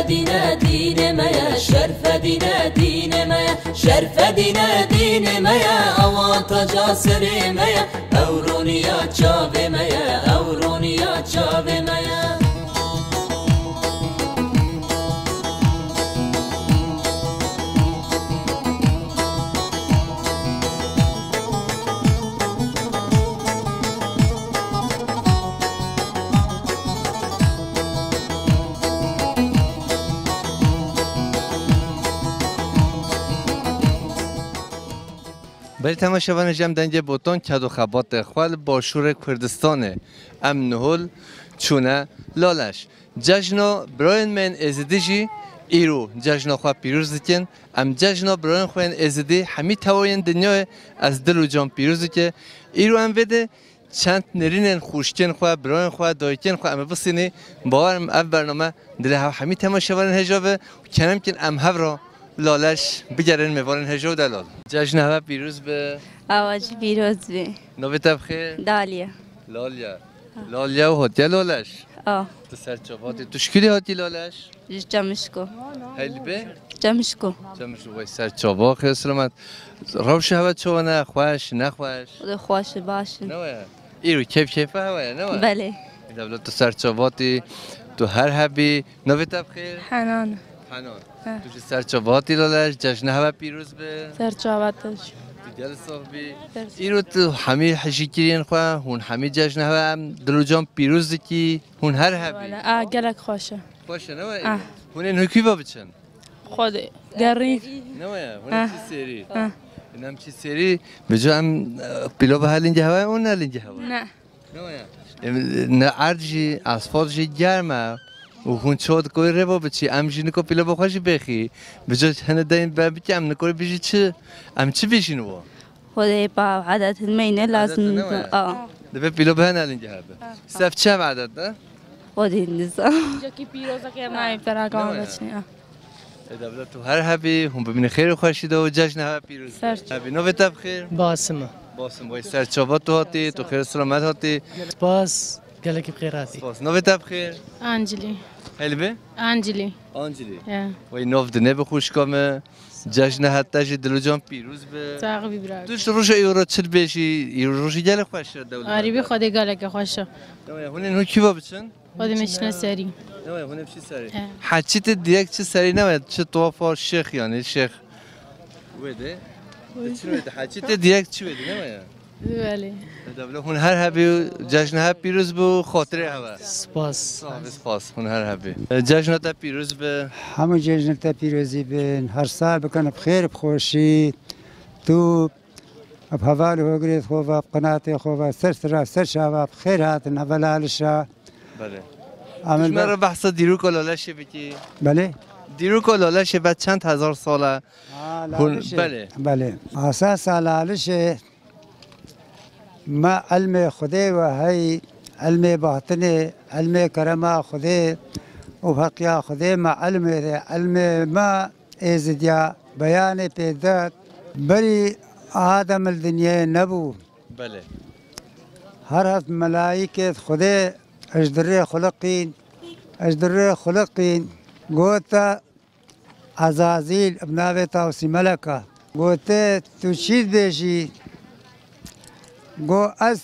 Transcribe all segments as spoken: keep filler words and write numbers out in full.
Dîne dînê me ye, şerfe dîne dînê me ye, şerfe dîne dînê me ye, awantaja serê me ye, ew roniya çavê me ye, ew roniya çavê me ye. Belê temaşevanê, ji em dengê botan ked û xebatê xwe li Başûrê Kurdistanê. Em nihol çûne Laleş. Cejna birayên me yên Êzidî jî îro cejna xwe pîroz dikin. Em cejna birayên xwe yên Êzidî hemî tewayên dinyayê ez dil û can pîroz dike. Îro em vê de çend nêrînên xwişkên xwe, birayên xwe, dayikên xwe em ê bisînî. Bawer im ev bername dilê hev hemî temaşevanên hêja be û kerem kin em hev re Laleş bigerin mêvanên hêja û delal. Cejna hev pîroz be. Awa jî pîroz be. Navê te bi xêr? Daliye. Laliye. Laliye û hatiye Laleş. A. Tu ser çavatî. Tu ji kû de hatî Laleş? Ji Çemişko. Hey li bê? Çemişko. Çemişko, wey ser çava, xêr selamet. Rewşa hewa çawa ne? Xweş, nexweş? Xwedê xweş, baş. Ne waya? Îro keyf keyfa hewa ye, ne waya? Belê. Dewlet tu ser çavatî, tu her hebî. Navê te bi xêr? Henan. Henan. He. Tu ji ser çavatî Laleş, cejna hewa pîroz be. Ser çavat. Tu gel sax bî. Ser Îro tu hemî hijîkiriyên xwe, hûn hemî cejna hewa em dil û can pîroz dikî, hûn her hebî. Wala, a, gelek xweş e. Xweş e, ne waya? Ah. Hûn ên hikî ve biçin? Xwedê gerî. Ne waya? Hûn ê Ah. çi serî? Ah. Em çi serî? Bico em, e, pîlo bi her lingê hewa, hûn ne lingê hewa? Ne. Ne waya? Em, ne erd jî, asfalt jî germ e. Û hûn çawa dikorî rêva biçî, em jî niko pîlo bi xwe jî bêxî. Bico hene deyên be bikî, em nikorî bijî çi? Em çi bijîn wa? Xwedê pa edet hilmeyne lazim. Edet ne waya? A. Divê pîlo bi hene lingê hebe. Sev çi ev edet de? Xwedê nizam. Cekî pîrozeke nayê teraka Ne waya? Veçnî. E, dewlet tu her hebî, hûn bimînin xêr û xweşî de û cejna hev pîroz be. Ser çava. Hebî, navê te bi xêr? Basim e. Basim, wey ser çava tu hatî, tu xêr selamet hatî. Spas, gelekî bi xêr hatî. Spas. Navê te bi xêr? Ancilî. Hey li bê? Ancilî. Ancilî. Ya. Wey nav dinê bi xwişka me. Cejna hev te jî dil û can pîroz be. Sax bî bira. Tu ji roja îro çi dibêjî? Îro rojî gelek xweş e dewlet. Arî bî Xwedê geleke xweş e. Tamam ya, hûn ên hûn kî ve biçin? Xwedê me çine serî. Ne waya, hûn ê biçî serî. He. Heçî te direkt çi serî ne waya, çi tuwafa şêx yanî, şêx. Wê de. Te çi wê de, heçî te direkt çi wê de ne waya? Belê. Dewle hûn her hebî û cejna hev pîroz bû, xatirê hev e. Spas. Sağ ol, spas, hûn her hebî. E, cejna te pîroz be. Hemû cejna te pîrozî bin, her sal bikin bi xêr, bi xweşî. Tu Bi heval û hogirêt xwe ve, bi qinatê xwe ve, ser sira, ser çava, bi xêr hatin, eve Lalişa. Belê. Em Tu ji me re behsa dîroka Laleşê bikî. Belê. Dîroka Lalişê ve çend hezar sal e. Ha, Hûn, Lalişê. Belê. Belê. Esasa Lalişê me ilmê Xwedê ve hey, ilmê batinê, ilmê kerema Xwedê û heqiya Xwedê me ilmê de, ilmê me Êzidiya beyanê pê de, berî Adem li dinyayê nebû. Belê. Her heft melayîkê Xwedê ji dirê xuliqîn, ji dirê xuliqîn gote Ezazîl bi navê Tawsî Meleka. Gote, tu çî dibêjî? Go, ez,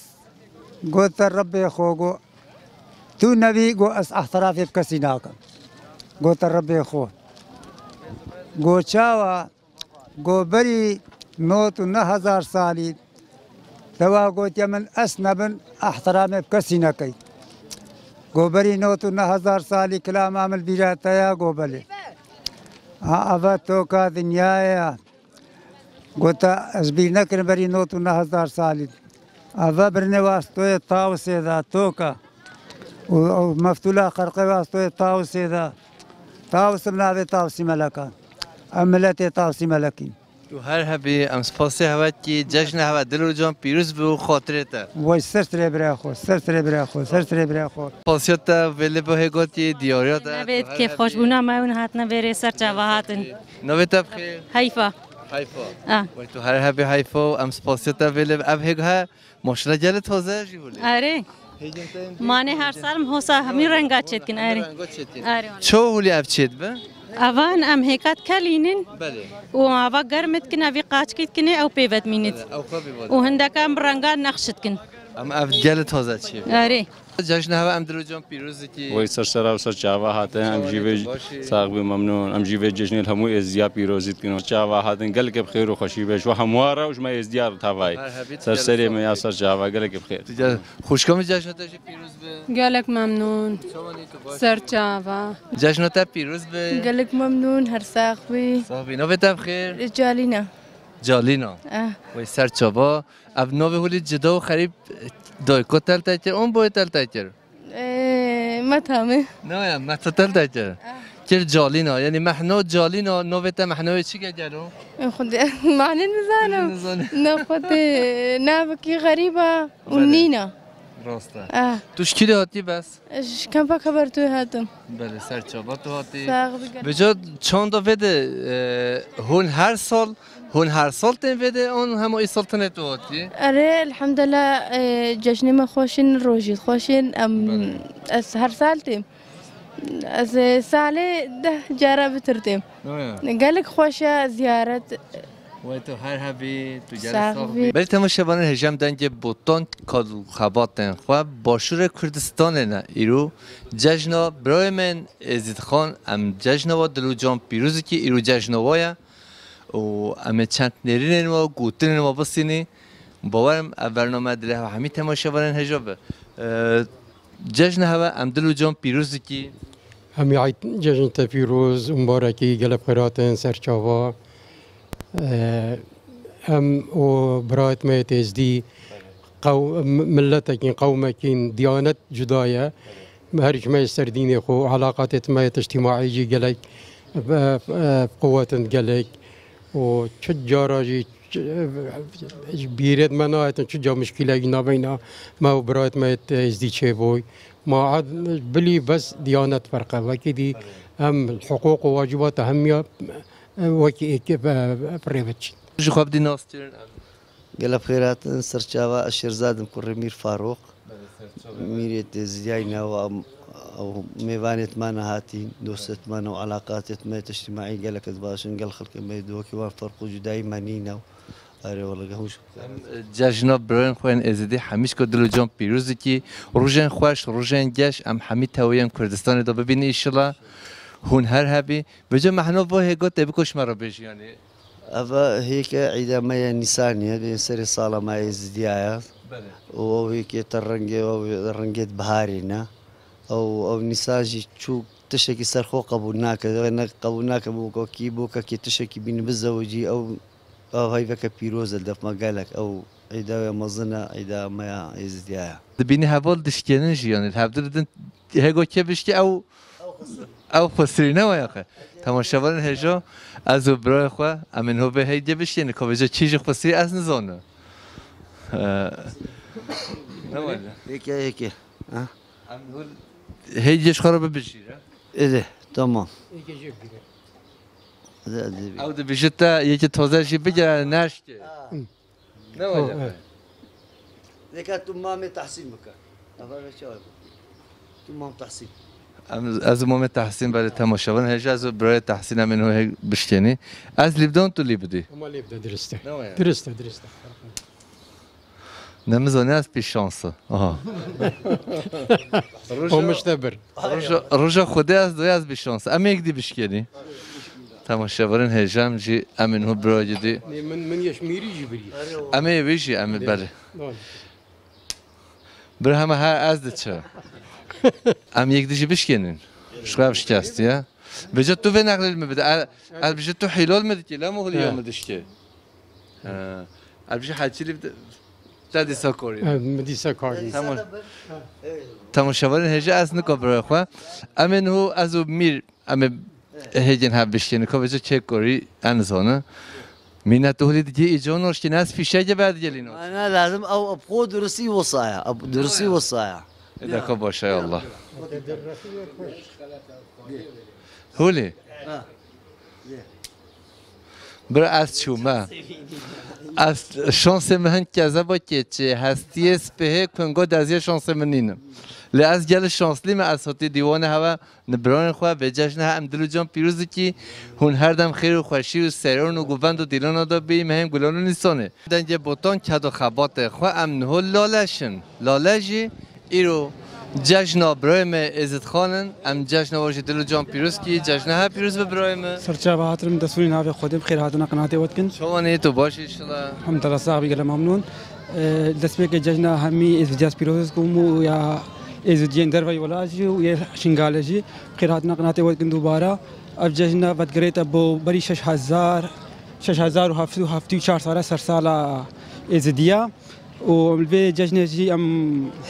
gote Rebbê xwe, go, tu nebî, go, ez ehtirafê bi kesî nakim. Gote Rebbê xwe. Go, çawa? Go, berî nod û neh hezar salî, dewa gotiye min, ez nebin, ehtiramê bi kesî nekey. Go, berî nod û neh hezar salî kilama min li bîra te ya? Go, belê. Ha, eve toka dinyayê ya. Gote, ez bîr nekirim berî nod û neh hezar salî. Eve birinê wastoyê Tawusê de, toka. Û, û meftûla xerqê wastoyê Tawusê de. Tawus bi navê Tawsî Meleka. Em miletê Tawsî Melekîn. Tu her hebî, em spasê hewe dikî, cejna hewe dil û can pîroz bi û xatirê te. Wey ser sirê birê xwe, ser sirê birê xwe, ser sirê birê xwe. Spasiya te vê li bihê gotî, diyariya te. Navê tu her kêfxweşbûna hebî. Me hûn hatine vêrê ser çava hatin. Navê te bi xêr? Heyfa. Heyfa. Ah. Wey tu her hebî Heyfa û em spasiya te vê li ev hêg he. Maşallah gelê taze jî holê. Erê. Mane her sal em hosa hemî renga çêdikin, erê. Erê. Ço hûlî ev çêdibe? Evan em hêka dikelînin. Belê. Û ava germ dikin, evî qaçkî dikin, ew pê vedmînit. Ew xwe pê vedmînit. Û hindeka em bi renga nexş dikin. Em ev gelê taze çêdibe. Erê. Cejna hewa em dil û can pîroz dikî. Wey ser sera û ser çava hatin, em jî vê sax bî memnûn, em jî vê cejnê li hemû êzdiya pîrozî dikin. Çava hatin, gelek bi xêr û xweşî be. Ji we hemû re û ji me êzdiya re tavayî. Ser serê me ya ser çava, gelek bi xêr. Xwişka min cejna te jî pîroz be. Gelek memnûn. Çawa nî tu baş? Ser çava. Cejna te pîroz be. Gelek memnûn, her sax bî. Sax bî. Navê te bi xêr? Calîna. Calîna. Eh. Wey ser çava. Ev navê hûlî cida û xerîb dayika te li te kir, an boyê te li te kir? Ee, meta me. Ne ya, meta te li te kir. Ah. Kir Calîna, yanî mehna Calîna, navê te mehnayê çi ge gelo? Xwedê, mane nizanim. Nizanim. Ne xwedê, navekî xerîb e û nîn e. Rast e. Ah. Tu ji kî de hatî bes? Ji Kempa Kebertûyê hatim. Belê, ser çava tu hatî. Sax bî. Vêca çanda vê de, e, hûn her sal, hûn her sal tên vê de, an hema îsal tenê tu hatî? Erê, elhamdulillah, e, cejnê me xweş in, rojî xweş in, em, belê, ez her sal têm. Ez, e, salê deh cara bitir têm. Aya. Gelek xweş e ziyaret. Wey tu her hebî, tu gelek sax bî. Belê temaşevanên hêja em dengê botan kal û xebatên xwe Başûrê Kurdistanê ne. Îro cejna birayê min Êzîdxan, em cejna wa dil û can pîroz dikî, îro cejna wa ye. Û em ê çend nêrînên wa, gotinên wa bisînî. Bawer im ev bername dilê hewa hemî temaşevanên hêja be. Ee, cejna hewa em dil û can pîroz dikî. Hemî eyd cejn te pîroz û mubarekî, gelek xêratin ser çava. Ee, em û birayet me yê Êzdî, qew-, m-, milletekîn, qewmekîn, diyanet cuda ye. Her ji me yê ser dînê xwe, eleqatêt me yê tiştîmaî jî gelek, e, e, quwet in gelek. Û çi cara jî, çi, e, ji bîrêt me nahetin, çi ca mişkîlekî naveyna me û birayet me yê Êzdî çêbûy. Ma bilî bes diyanet ferq e. Wekî dî em hiqûq û wacibata hemiya, e, wekî êkê, e, bi rê ve diçin. Ji xwe bidî nas kirin. Gelek bi xêr hatin, ser çava, ez Şêrzad im, kurê Mîr Farûq. Belê, ser çava. Mîrê Êzdiyayî ne û em, ew mêvanêt me ne hatîn, dostêt me ne û eleqatêt me tiştîmaî gelek ez baş in, gel xelkê me yê di wekî wan ferq û cudayî me nîne û erê wele gel hûş. Em, e, cejna birayên xwe yên Êzidî hemîşka dil û can pîroz dikî. Rojên xweş, rojên geş, em hemî teweyên Kurdistanê de bibînin înşallah. Hûn her hebî. Vêca mehna va hêga tê biko ji me re bêjî yanî. Ev hêke îda me ya Nîsanê ye, bên serê sala me ya Êzidiya ye. Belê. Û ew hêkê te rengê, ew rengê biharê ne. Ew, ew Nîsan jî çû tiştekî ser xwe qebûl nake. Ew ne qebûl nake bo kokî, bo kekê tiştekî bîne bizewicî, ew, ev heyveke pîroz e, def me gelek. Ew îda ya mezin e, îda me ya Êzidiya ye. Dibînî heval dişkênin jî, yanî li hevdû didin hêgo kê bişkê ew Ew xwesirî ne waya xe. Temaşevanên hêja, ez û birayê xwe, em ên ho vê heydê bişkêne, ka vêca kî jî xwesirî ez nizanim. Ee, ne wale. Yeke, yeke. Ha? Em hûn heydê ji xwe re bibijîre. Ede, tamam. Ede, ede. Ew dibêje te yekê taze jî bigere, neşke. Ha. Ne wale. Neka tu mamê Tahsîn bike. Eva ve çawa bu? Tu mam Tahsîn. Em, ez û mamê Tahsîn belê temaşevan. Hêja ez û birayê Tahsîn em ên ho hêk bişkênî. Ez lî bidon, tu lî bidî. Ama lêbde dirist e. Ne wale. Dirist e, dirist e. Nemizane ez pî şans e. Aha. Roja, Olmuş da bir. Roja, roja Xwedê ez doya ez bî şans. Em êk dî bişkênî. Temaşevanên hêja em jî em ên ho birayê dî. Nê, min, min yeş mîrî jî birî. Em ê wî jî em ê belê. Doğru. Bir hema ha ez diçe. Em yek dî jî bişkênin. Ji xwe ev şikestiye. Vêca tu vê neqlê li min bide. Ez, ez bijî tu hîlol min dikî, lem û hiliyo min dişkê. He. Ez bijî heçî li bide. Te dîsa korî. He, min dîsa korî. Tamam. Temaşevanên hêja ez nika birayê xwe. Em ên ho ez û mîr Em ê hêgên hev bişkênin, ka vêca kê korî, en zane. Mîna tu hûlî digî îco noşkî, ne ez fîşegê berdigelî noş. Mana lazim, ew, ew xwe durustî wisa ye, ew durustî wisa ye. Ê, deka baş e, ya Allah. Hûlî. Ha. Bira ez çûme. Ez şansê min hin kezeba keçê, hestiyê spihê, kungo deziye şansê min nînin. Lê ez gelek şanslî me, ez hatî dîwanê hewe ni birayên xwe vê cejne he em dil û can pîroz dikî. Hûn her dem xêr û xweşî û seran û govend û dîlana de bî, mehên gulan û nîsanê. Dengê botan ked û xebatê xwe em niho laleş in. Lale jî îro cejna birayê me Êzidxan in. Em cejna we jî dil û can pîroz kî. Cejna he pîroz be birayê me. Serçava hatirim, destûrî navê Xwedê bi xêr hatina qinatê we dikin. Çawan ê tu baş inşallah? Elhamdülillah, sax bî, gelek memnûn. Ee, destpêkê cejna hemî Êzidiyas pîroz dikim û ya Êzidiyên derveyî welat jî û yê Şingalê jî bi xêr hatina qinatê we dikin dubara. Ev cejna vedigirête bo berî şeş hezar, şeş hezar û heft sed û heftê û çar sale sersala Êzidiya. Û li vê cejnê jî em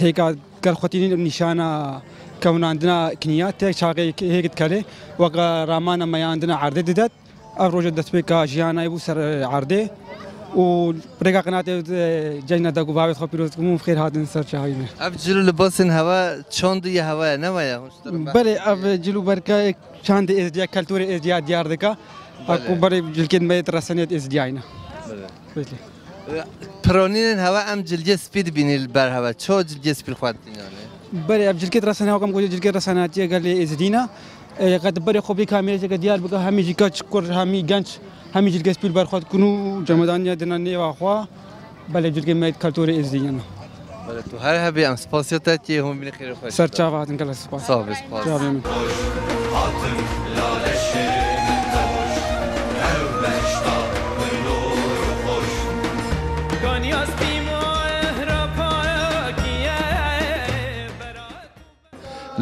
hêka gel xwe tînin nîşana kewinandina kiniyatê, çaxê hêk dikelê, weke ramana meyandina erdê didet. Ev roja destpêka jiyana yê bû ser erdê û rêka qinatê, e, cejna de ku bavê xwe pîroz dikim û xêr hatin ser çavê me. Ev cil û libasên hewe çand û yê hewe ye, ne we ye? Hûn ji te re Belê, behs ev cil û berke çandê Êzdiya, kulturê Êzdiya diyar dike. Belê. Ku berê cilkên me yê reseniyet Êzdiyayî ne. Belê. Belê. Piranînên hewe em cilgê spî dibînî li ber hewe. Çawa cilgê spî li xwe didînanê? Belê, ev cilkê diresene, hewa em gotê cilkê diresenatiye gelê Êzidî ne. E, qet berê xwe bê kamîrê zêke diyar bike, hemî jî keç, kur, hemî genç, hemî cilgê spî li ber xwe dikin û cemedaniye dina nêva xwe. Belê, cilgê me kulturê Êzidî ne. Belê, tu her hebî, em spasiya te dikê, hûn bînî xêrê xwe. Ser çava hatin, gelek spas. Sax bî, spas. Çavê min.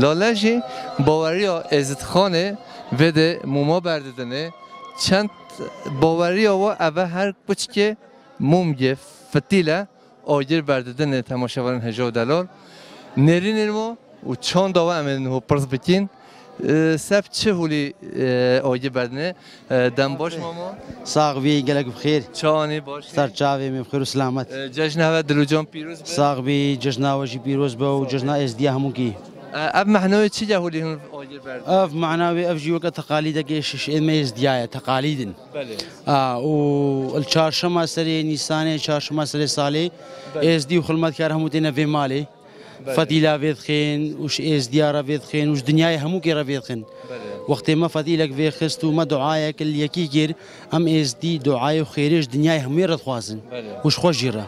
Lale jî baweriya Êzidxanê vê de mûma berdidinê. Çend baweriya wa eve her kuçikê mûm gê fitîle agir berdidinê temaşevanên hêja û delal. Nêrînên wa û çanda wa em ê niho pirs bikîn. E, seb çi holî, e, agir berdinê? E, dem baş mama. Sax bî, gelek bi xêr. Çawanî baş? Ser çavê me bi xêr û selamet. E, cejna we dil û can pîroz be. Sax bî, cejna we jî pîroz be û cejna Êzdiya hemûkî. E, ev mehna wê çi ye holî hûn agir berdin? Ev mehna wê, ev jî weke teqalîdekê şişên me Êzdiya ye, teqalîd in. Belê. A, û li çarşema serê Nîsanê, çarşema serê salê, Belê. Êzdî û xilmetkar hemû têne vê malê. Belê. Fetîla vê dixên û ji Êzdiya re vê dixên û ji dinyayê hemûkê re vê dixên. Belê. Wextê me fetîlek vê xist û me duayek li yekî kir, em Êzdî duayê û xêrê ji dinyayê hemûyê re dixwazin. Belê. Û ji xwe jî re.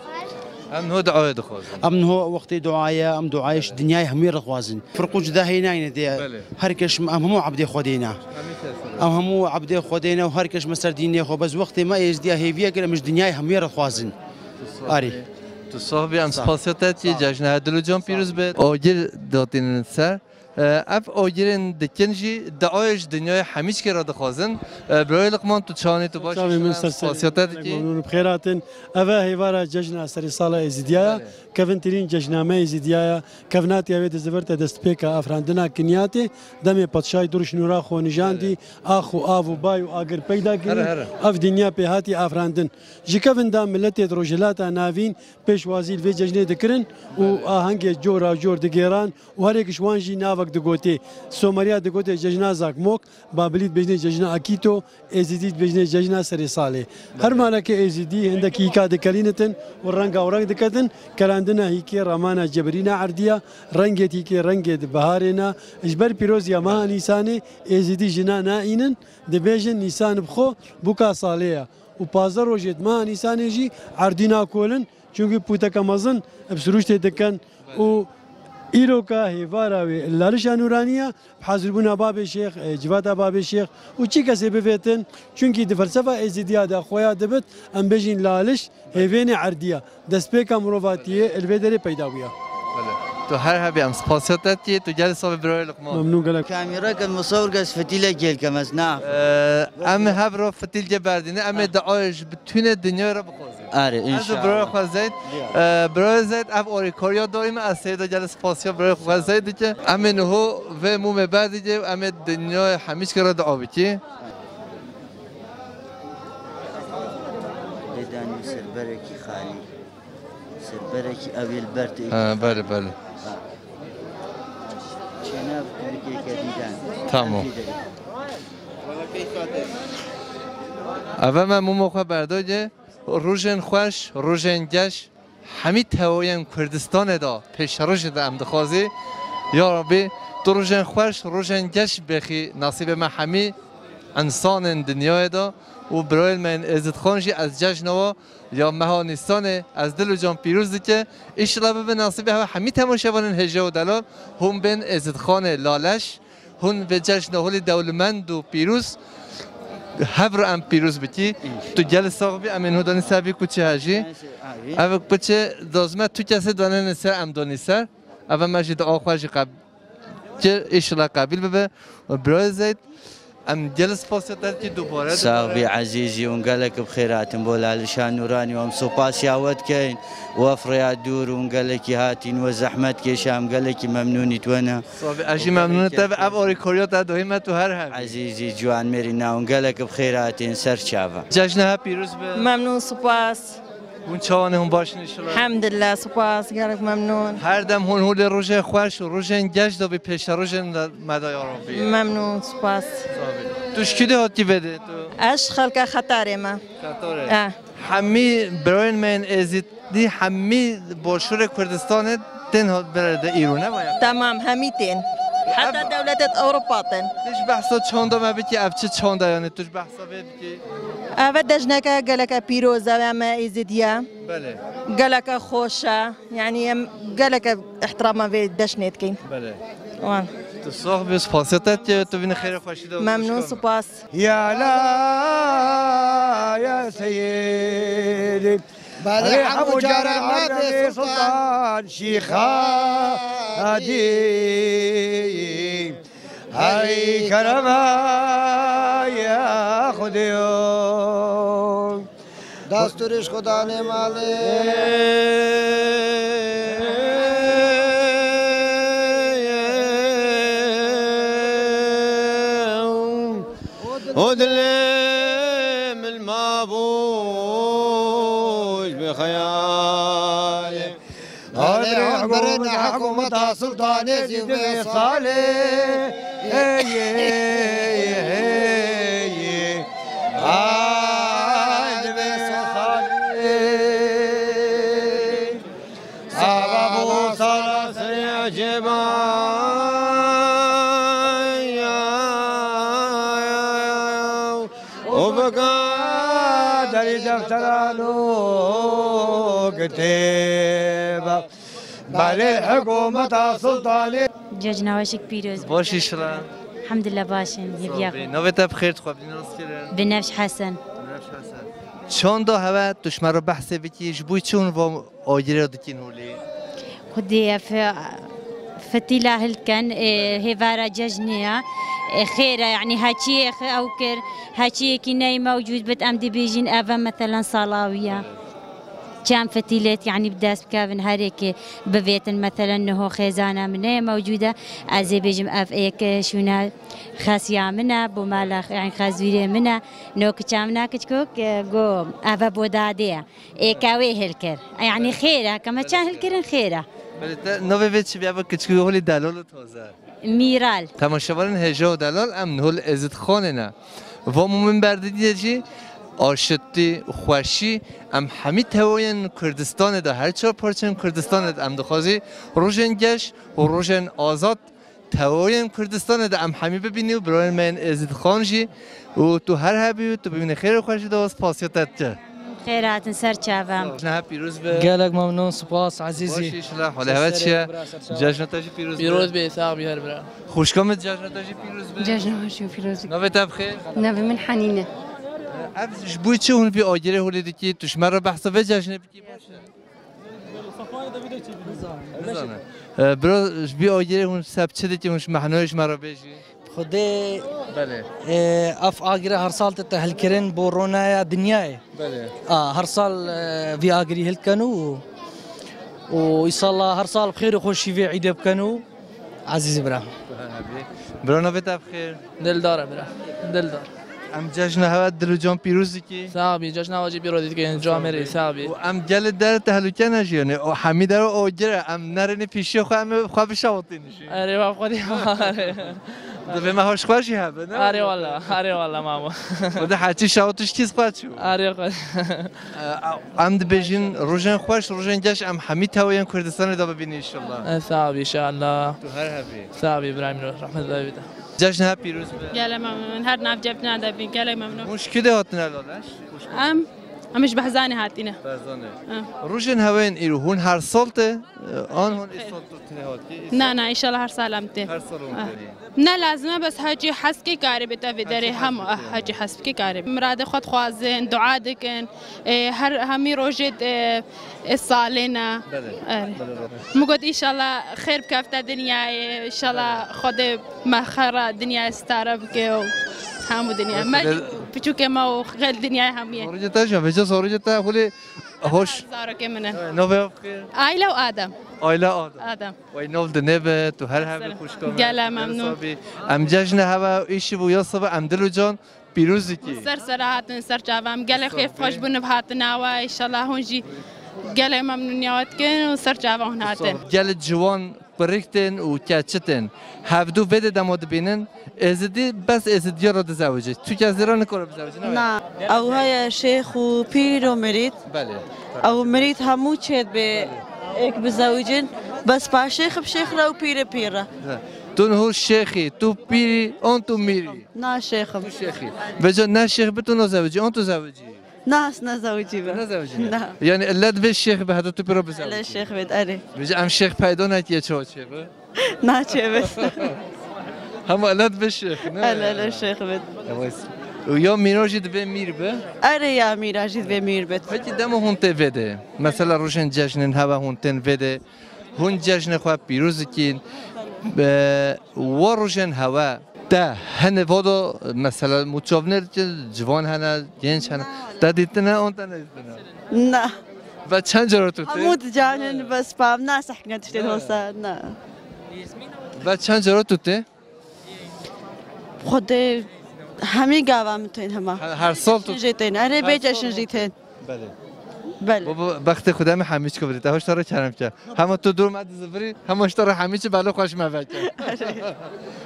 Em niho duayê dixwazin. Em niho wextê duayê, em duayê ji dinyayê hemûyê re dixwazin. Firq û cuda hê nayne dê. Belê. Her kes, em hemû ebdê Xwedê ne. Hemî kes re. Em hemû ebdê Xwedê ne û her kes me ser dînê xwe. Bes wextê me Êzdiya hêviye kir, em ji dinyayê hemûyê re dixwazin. Arê. Tu sax bî, em spasiya te dikî, cejna dil û can pîroz be. Agir datînin ser. E, ev agirên dikin jî duayê ji dinyayê hemî çikê re dixwazin. E, birayê Liqman, tu çawanî, tu baş î? Çavê min ser ser. Spasiya te dikî. Memnûn, bi xêr hatin. Ev e hêvara cejna serê sala Êzîdiya ye. Belê. Kevin tirîn cejna me Êzîdiya ye. Kevnatiya wê dizivir te destpêka afirandina kiniyatê. Demê padşahî Duruş Nûra xwe nijandî, Belê. Ax û av û bay û agir peyda kirî. Here, here. Ev dinya pê hatî afirandin. Ji kevin de miletê di Rojhilata Navîn pêşwazî li vê cejnê dikirin û Belê. Ahengê cora cor digêran û her yek ji wan jî navek digotê. Someriya digotê cejna Zakmok, Babilî dibêjnê cejna Akîto, Êzidî dibêjnê cejna serê salê. Her Belê. Maleke Êzidî hindek hîka dikelînitin û renga û reng diketin, kelandina hîkê ramana cebirîna erdiya, rengê hîkê rengê di biharê na, ji ber pîroziya meha Nîsanê Êzidî jina naînin, dibêjin Nîsan bi xwe bûka salê ye. Û pazdeh rojê di meha Nîsanê jî erdî nakolin, çunkî pûteke mezin bi sirûştê dikin û îroka hêvara wê li Lalişa Nûranî ye, bi hazîrbûna Babê Şêx, e, civata Babê Şêx û çi kesê bivêtin, çunkî di felsefa Êzîdiya de xweya dibit, em bêjin Laliş hêvênê erdî ye. Destpêka mirovatiyê li vê derê peyda bûye. Belê. Tu her hebî, em spasiya te dikî, tu gelê safê birayê Liqman. Memnûn gelek. Kamera ke musawir kes fitîlek gel ke mes na. Ee, em hev re fitîlke berdîne, em ê duayê ji bütûnê dinyayê re bixwazin. Arê, inşallah. Ez û birayê xwe Zeyd, Ya. ee, birayê Zeyd ev orîkariya dayî me, ez seyda gelê spasiya birayê xwe Zeyd dike. Em ê niho vê mûmê berdike û em ê dinyayê hemî çikê re dua bikî. Lê danî ser berekî xalî. Ser berekî ew ê li ber tê. Ha, belê, belê. Ha. Çênev kurikê kedî den. Tamam. Eve me mûmo xwe berdoce. Rojên xweş, rojên geş, hemî tewoyên Kurdistanê de pêşerojê de em dixwazî. Ya Rabbî, tu rojên xweş, rojên geş bêxî nasîbê me hemî însanên dinyayê de û birayên me yên Êzidxan jî ez cejna wa ya meha Nîsanê ez dil û can pîroz dike. Îşillah bibe nasîbê hewe hemî temaşevanên hêja û delal hûn bên Êzidxanê laleş. Hûn vê cejna holî dewlemend û pîroz, hev re em pîroz bikî. Tu gelî sax bî, em ên hûdanî ser vî kuçê hejî. Ev kuçê dozme tu kesê danêne ser, em donî ser. Ev me jî dua xwe jî qeb-, kir, îşillah qebîl bibe. Û birayê Zeyd, em gelî spasiya te dikî dubare, Sax bî dubare. Ezîzî, hûn gelek bi xêr hatin bo Lalişa Nûranî û em supasiya we dikeyn. Wef rêya dûr hûn gelekî hatîn, we zehmet kêşa, em gelekî memnûnî tu ne. Sabî, ez jî memnûn te bi ev alîkariya te dohî me tu her hebî. Ezîzî, ciwan mêrî na hûn gelek bi xêr hatîn ser çava. Cejna he pîroz be. Memnûn, spas. Hûn çawan e, hûn baş in inşallah? Elhamdülillah, spas, gelek memnûn. Her dem hûn holê rojê xweş û rojên geş de bi pêşerojên de me de ya Rabbî. Memnûn, spas. Sabî. Tu ji kî de hatî vê de tu? Ez ji xelka Xetarê me. Xetarê. Eh. Hemî birayên me yên Êzidî, hemî başûrê Kurdistanê tên hot vê re de îro, ne waya? Tamam, hemî tên. Heta dewletê Ewropa tên. Tu ji behsa çanda me bikî, ev çi çanda, yanî tu ji behsa vê dikî? Ev e cejneke geleke pîroz e, em e Êzidiye. Belê. Geleke xweş e, yanî em geleke îhtirama vê cejnê dikeyn. Belê. Wan. Tu sax bî, spasiya te dike, tu bînî xêr û xweşî de. Memnûn, spas. يا لا يا سيدي. Belê, hemû caran navê Sultan Şîxadî. Hey kerema ya Xwedê. Destûrê ji Xudanê malê. O dilê min mabû ji bi xeyalê. Adrê birêne hikûmeta Sultanê zî vê salê. Ey, ey, ey, ey. Ay, divê salê. Saba bû sala serê ecêba. Û bika derî defteran û kitêba. Belê hikûmeta Sultanê. Cejna we şik pîroz. Baş îşra. Elhamdülillah baş in, hêviya xwe. Navê te bi xêr, tu xwe bidî nas kirin? Binevş Hesen. Binevş Hesen. Çanda hewe tu ji me re behsê bikî, ji bo çi hûn va agirê dikîn holê? Xwedê ev fetîla hilken, e, hêvara cejnê ya. E, xêr e, yanî heçiyê xwe ew kir, heçiyekî ney mewcûd bit, em dibêjin ev e, meselen, sala wî ye. Çend fetîlêt, yanî bi dest bikevin, herêkê bivêtin, meselen, niho xêzana min neye mewcûd e, ez ê bêjim, ev êk şûne xesiya min e, bo mala, yanî xezwîrê min e, no kiça min e, kiçkok, e, go, ev e bo dadê ye. Êka wê hilkir. Yanî xêr e, ke me çend hilkirin xêr e. Belê, te navê vê çi bî? Ev kiçikî holî delal û taze. Mîral. Temaşevanên hêja û delal, em hol Êzidxanê ne. Va min berdidî de jî aşitî, xweşî, em hemî tewoyên Kurdistanê de, her çar parçeyên Kurdistanê de em dixwazî rojên geş û rojên azad tewoyên Kurdistanê de em hemî bibînî û birayên me yên Êzidxan jî û tu her hebî û tu bibînî xêr û xweşî de, spasiya te dike. Xêr hatin ser çavam. Cejna pîroz be. Gelek memnûn, spas, ezîzî. Baş îşillah, holê hewe çi ye? Cejna te jî pîroz be. Pîroz be, sax bî her bira. Xwişka min, cejna te jî pîroz be. Cejna we jî pîroz be. Navê te bi xêr? Navê min Henîn e. Ev ji bo çi hûn vî agirê holê dikî? Tu ji me re behsa vê cejnê bikî baş e. Nizane. E, bira, ji vî agirê hûn seb çi dikî, hûn ji mehnayê ji me re bêjî? Xwedê, Belê. e, ev agire her sal tête hilkirin bo ronaya dinyayê. Belê. A, her sal, e, vî agirî hilken û, û îsalla her sal bi xêr û xweşî vê îdê biken û ezîzî bira. Bira, navê te bi xêr? Dildar e bira. Dildar. Em cejna hewe dil û can pîroz dikî. Sax bî, cejna we jî pîroz dikî, can mêrî, sax bî. Û em gelê der tehlûke ne jî, yanî o hemî der o gire, em nerênî pîşiya xwe, em ê xwe bişewitîn jî. Erê, va xwe dî, erê. Divê me hoş xweş jî hebe, ne? Arê wala, arê wala mamo. Xwedê heçî şew tişkî xweş çû. Arê xweş. Em dibêjin rojên xweş, rojên geş em hemî teweyên Kurdistanê de bibînin inşallah. E, sağ ol inşallah. Tu her hebî. Sağ ol İbrahim, rahmet û bî te. Cejn he pîroz be. Gelek memnun. Her nav cejna de bin. Gelek memnun. Hûn ji kî de hatine laleş? Em, em ji Behzanê hatine. Behzanê. Ha. Rojên hewên îro hûn her sal tê, an hûn îsal tu tê hatî? Na, na, inşallah her sal em tê. Her sal hûn tê. Ne lazim e, bes hecî hespkê karê bê te vê derê hem, hespkê, ah, hecî hespkê karê. Miradê xwe dixwazin, dua dikin. E, her hemî rojê de, e, salê ne. Belê. Belê. Min got, "Înşallah xêr bikefte dinyayê, înşallah Xwedê me xera dinyayê stare bike û hemû dinyayê me, piçûkê me û xêr dinyayê hemû yê." Sorî te jî, vêca sorî te xulî hoş. Zarokê min in. Navê ev xêr? Ayla û Adem. Ayla Adem. Adem. Wey nav dinê be, tu her hebî xwişka me. Gelek memnun. Em cejne heve, îşî bû ya sibe, em dil û can. Pîroz dikî. Ser sera hatin, ser çava em. Gelek xêr xweş bûn bi hatina we. Înşallah hûn jî gelek memnûniya we dikin û ser çava hûn hatin. Gelek ciwan pirîk tên û keçi tên. Hevdû vê de dema dibînin, êzidî bes êzidiya re dizewicî. Tu kes zêra nikare bizewicî, ne? Na, ew heye şêx û pîr û mirîd. Belê. Ew mirîd hemû çêdibê êk bizewicin. Bes pa şêx bi şêx re û pîr bi pîr re. Tu niho şêxî, tu pîrî, an tu mîrî? Na şêxim. Tu şêxî. Vêca ne şêx bi tu nazewicî, an tu zewicî? Na, ez nezewicî be. Nezewicî ne? Na. Yani illet vê şêx be heta tu pîro bizewicî. Illet şêx bêt, erê. Vêca em şêx peyda netiye çawa çê be? Na çê be. Hema illet vê şêx, ne? Ele, ele şêx bêt. Evet. Û ya mîra jî divê mîr be? Erê ya mîra jî divê mîr bêt. Peki dema hûn tê vê de? Mesela rojên cejnên heve hûn tên vê de. Hûn cejnê xwe pîroz dikîn. Bi wa rojên hewe te hene vodo mesela mûçovner ki ciwan hene, genç hene. Te dîtine, on te nedîtine? Na. Ve çend cara tu tê? Hemû dicanin bes pam na sehkine tiştê hosa, na. Ve çend cara tu tê? Xwedê hemî gava min tên hema. Her, her sal tu? Jê tên. Erê bê ceşin jî tên. Belê. Belê. Baba, bextê Xwedê me hemî çi bidî. Te hoş tara kerem ke. Hema tu dur me dizivirî, hema hoş tara hemî çi belo xweş me veke.